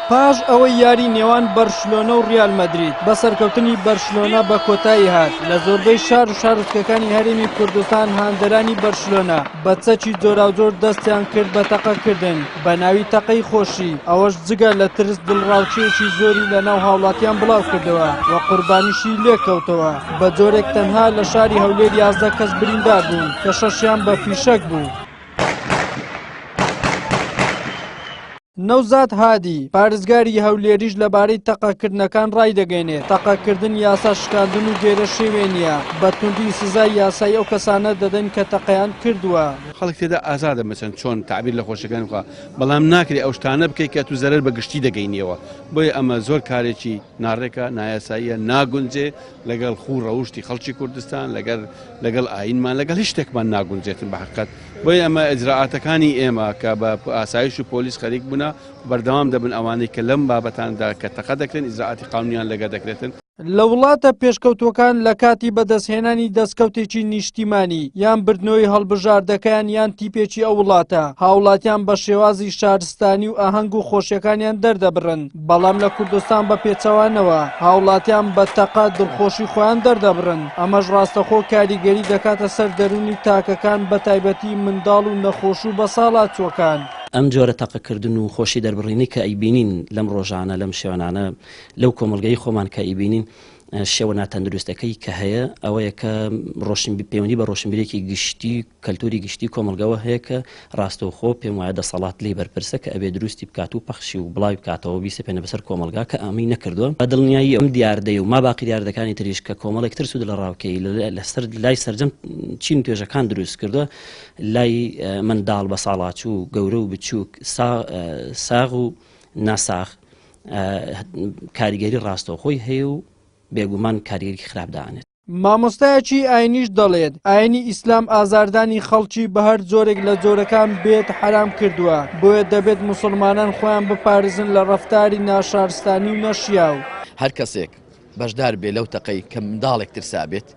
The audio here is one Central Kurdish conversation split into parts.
پاش ئەوەی یاری نێوان بەرشلۆنە و ڕیال مەدرید بە سەرکەوتنی بەرشلۆنە بە کۆتایی هات، لە زۆربەی شار و شارۆچکەکانی هەرێمی کوردستان هاندەرانی بەرشلۆنە بە چەکی جۆراوجۆر دەستیان کرد بە تەقەکردن بە ناوی تەقەی خۆشی، ئەوەش جگە لە ترس دڵڕاوکێیەکی زۆری لە ناو هاوڵاتیان بڵاوکردەوە و قوربانیشی لێکەوتەوە، بە جۆرێک تەنها لە شاری هەولێر 11 کەس بریندار بوون کە شەشیان بە فیشەک بوو. نەوزاد هادی، پارێزگاری هەولێریش لەبارەی تەقەکردنەکان ڕایدەگەینێت، تەقەکردن یاسا شکاندن و گێرەشێوێنییە، بە توندی سزای یاسایی ئەو کەسانە دەدەین کە تەقەیان کردووە. خەڵک تێدا ئازادە مەسەن چۆن تەعبیر لە خۆشیەکانی بخوا بەڵام ناکرێ ئەو شتانە بکەی کە تو زەرەر بە گشتی دەگەینیەوە بۆیە ئەمە زۆر کارێکی ناڕێکە نایاساییە ناگونجێ لەگەڵ خوو ڕەوشتی خەڵکی کوردستان لەگەر لەگەڵ ئاینمان لەگەڵ هیچ شتێکمان ناگونجێتن بە حقیقەت بۆیە ئەمە ئیجرائاتەکانی ئێمە کە بە ئاسایش و پۆلیس خەریک بوونە بەردەوام دەبن ئەوانەی کە لەم بابەتاندا کە تەقە دەکرێن ئیجرائاتی قانونیان لەگەر دەکرێتن. لە وڵاتە پێشکەوتووەکان لە کاتی بەدەستهێنانی دەستکەوتێکی نیشتیمانی یان بردنەوەی هەڵبژاردەکەیان یان تیپێکی ئەو وڵاتە، هاوڵاتیان بە شێوازی شارستانی و ئاهەنگ و خۆشیەکانیان دەردەبڕن، بەڵام لە کوردستان بە پێچەوانەوە هاوڵاتیان بە تەقە دڵخۆشی خۆیان دەردەبڕن، ئەمەش ڕاستەخۆ کاریگەری دەکاتە سەر دەروونی تاکەکان بەتایبەتی منداڵ و نەخۆش و بەساڵاچووەکان. ئەم جۆرە تەقەکردن و خۆشی دەربڕینەی کە ئەیبینین لەم ڕۆژانە لەم شوێنانە لەو کۆمەڵگەی خۆمان کە ئەیبینین شێوە ناتەندروستەکەی کە هەیە ئەوەیە کە ڕۆشن پەیوەندی بە ڕۆشنبیرێکی گشتی کەلتوری گشتی کۆمەڵگەوە هەیە کە ڕاستەوخۆ پێم وایە دەسەڵات لێی بەرپرسە کە ئەبێ دروستی بکات و پەخشی و بڵاوی بکاتەوە بیسەپێنە بەسەر کۆمەڵگا کە ئەمەی نەکردووە بە دڵنیایی ئەم دیاردەی و ما باقی دیاردەکانی تریش کە کۆمەڵێک ترس و دڵەڕاوکێی لەسەر لای سەرجەم چین و توێژەکان دروست کردووە لای منداڵ بە ساڵاچوو گەورە و بچووک ساغ و ناساغ کاریگەری ڕاستەوخۆی هەیە و بێگومان کاریگەری خراپ دانێت. مامۆستایەکی ئاینیش دەڵێت، ئاینی ئیسلام ئازاردانی خەڵکی بە هەر جۆرێک لە جۆرەکان بێت حەرام کردووە، بۆیە دەبێت موسڵمانان خۆیان بپارێزن لە ڕەفتاری ناشارستانی و نەشیاو. هەر کەسێک بەشدار بێ لەو تەقەی کە منداڵێک ترسابێت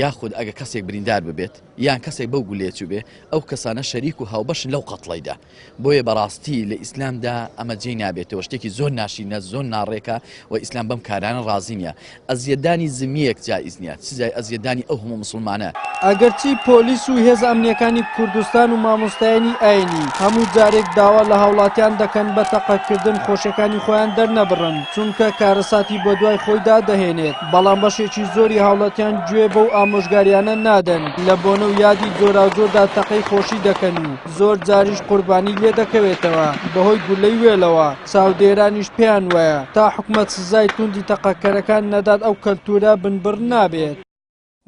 یاخود ئەگە کەسێک بریندار ببێت یان کەسێک بەو گولەیە چووبێ ئەو کەسانە شەریک و هاوبەشن لەو قەتڵەیدا. بۆیە بەڕاستی لە ئیسلامدا ئەمە جێی نابێتەوە شتێکی زۆر ناشرینە زۆر ناڕێکە و ئیسلام بەم کارانە ڕازی نییە ئەزیەتدانی زمیەک جائیز نییە چ جای ئەزیەتدانی ئەو هەموو مسوڵمانە. ئەگەرچی پۆلیس و هێزە ئەمنییەکانی کوردستان و مامۆستایانی ئاینی هەموو جارێک داوا لە هاوڵاتیان دەکەن بە تەقەکردن خۆشیەکانی خۆیان دەرنەبڕن چونکە کارەساتی بەدوای خۆیدا دەهێنێت بەڵام بەشێکی زۆری هاوڵاتیان گوێ بەو ئامۆژگاریانە نادەن لە بۆنە و یادی جۆراوجۆردا تەقەی خۆشی دەکەن و زۆر جاریش قوربانی لێدەکەوێتەوە بەهۆی گولەی وێڵەوە، چاودێرانیش پێیان وایە تا حکومەت سزای توندی تەقەکەرەکان نەدات ئەو کەلتورە بنبڕ نابێت.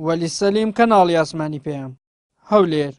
وەلی سەلیم، کەناڵی ئاسمانی پەیام، هەولێر.